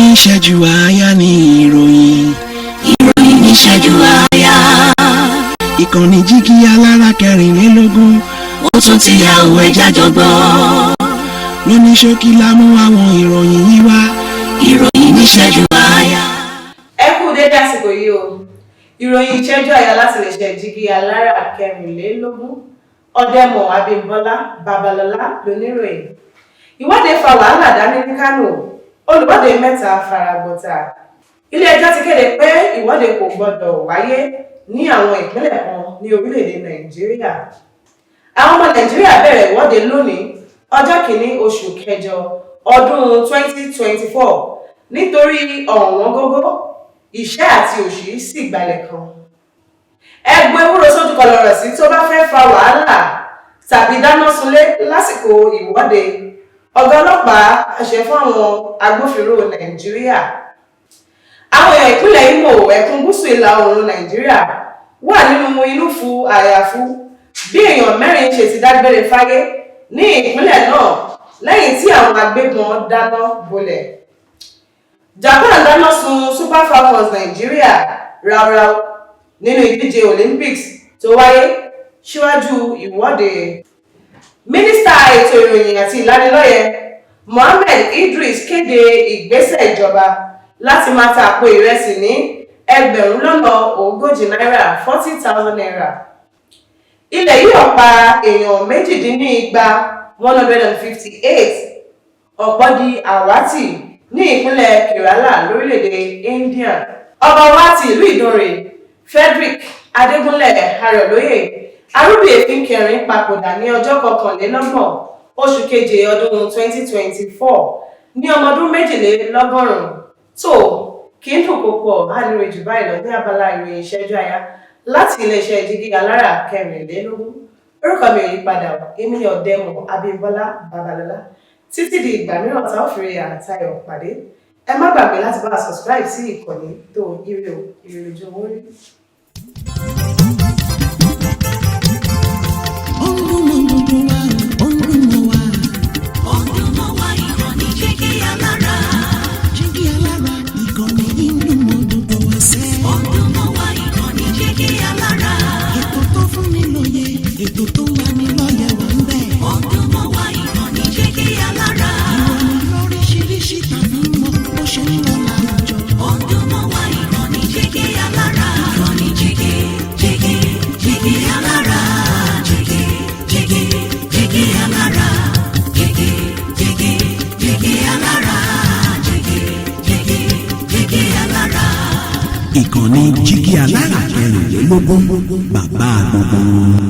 Níṣẹ́jú àáyá ní ìròyìn. Ìròyìn níṣẹ́jú àáyá. Ìkànnì Jígí Alára 24. Ó tún ti yà òwe jájọ gbọ́. Lóní ṣókí la mú àwọn ìròyìn yìí wá. Ìròyìn níṣẹ́jú àáyá. Ẹ kú dédé àsìkò yìí o. Ìròyìn ìṣẹ́jú àyà láti lè ṣe Jígí Alára 24, Ọ̀dẹ́mọ̀ Abímbọ́lá Babalọ́lá lóníròyìn. Ìwọ́de fa wàhálà dání ní Kánò, olùwọ́de mẹ́ta faragbọ́ta. Ilé-ẹjọ́ ti kéde pé ìwọ́de kò gbọ́dọ̀ wáyé ní àwọn ìpínlẹ̀ kan ní orílẹ̀-èdè Nàìjíríà. Àwọn ọmọ Nàìjíríà bẹ̀rẹ̀ ìwọ́de lónìí, ọjọ́ 1 oṣù kẹjọ ọdún 2024, nítorí ọ̀wọ́n gógó, ìṣẹ́ àti òṣì sì gbalẹ̀ kan. Ẹgbẹ́ ewúro sójú kọlọ̀rọ̀ sí tó bá fẹ́ fa wàhálà tàbí dáná sunlé lásìkò ìwọ́de, ọ̀gá ọlọ́pàá àṣẹ fún àwọn agbófinró Nàìjíríà. Àwọn èèyàn ìpínlẹ̀ Imo, ẹkùn gúúsù ìlà oòrùn Nàìjíríà, wà nínú inúfu àyàfu bí èèyàn mẹ́rin ṣe ti dágbére fáyé ní ìpínlẹ̀ náà lẹ́yìn tí àwọn agbébọn dáná bolẹ̀. Japan dáná sun Super Falcons Nàìjíríà ráúráú nínú ìdíje Olympics tó wáyé síwájú ìwọ́de. Mínísítà ètò ìròyìn àti ìlanilọ́yẹ̀ Mohammed Idris kéde ìgbésẹ̀ ìjọba láti máa ta àpò ìrẹsì ní 40,000 náírà, ₦40,000. Ilẹ̀ yìí pa èèyàn 218, 158, ọ̀pọ̀ di àwátì ní ìpínlẹ̀ Kerala lórílẹ̀‐èdè India. Ọba wa ti ìlú Ìdànrè, Frederick Adégúnlẹ̀ Arọ̀lóyè Arúbìèfín kẹrin, papòdà ní ọjọ́ 21 oṣù keje ọdún 2024 ní ọmọ ọdún 92. Tó kì í dùn púpọ̀ á ní jù báyìí lọ ní abala ìròyìn ìṣẹ́jú àyá láti iléeṣẹ́ Jígí Alára 24. Orúkọ mi ò yí padà, èmi ni Ọ̀dẹ́mọ̀ Abímbọ́lá Babalọ́lá. Títí di ìgbà mìíràn tá ò fi rí àtayọ̀ pàdé, ẹ má gbàgbé láti bá a subscribe sí ìkànnì tó. Ire o, ire lójú owó rí. Ó ń dún mọ́ gbogbo wa, ó ń dún mọ́ wa. Ó ń dún mọ́ wa, ìkànnì Jígí Alára. Jígí Alára, ìkànnì yìí ń dún mọ́ gbogbo wa sẹ́. Ó ń dún mọ́ wa, ìkànnì Jígí Alára. Ètò tó fún ni lóye, ètò tó ń lani lọ́yẹ̀ wà ń bẹ̀. Ó ń dún mọ́ wa, ìkànnì Jígí Alára. Ìròyìn lóríṣiríṣi tàbí mọ bó ṣe ń lọ láwùjọ. Ó ń dún mọ́ wa, ìkànnì Jígí Alára. Ìkànnì Jígí Jígí Jígí Alára. Jígí Jígí Jígí Alára. Jígí Jígí Jígí Alára. Jígí Jígí Jígí Alára. Ìkànnì Jígí Alára 24, bàbá gbogbo wọn.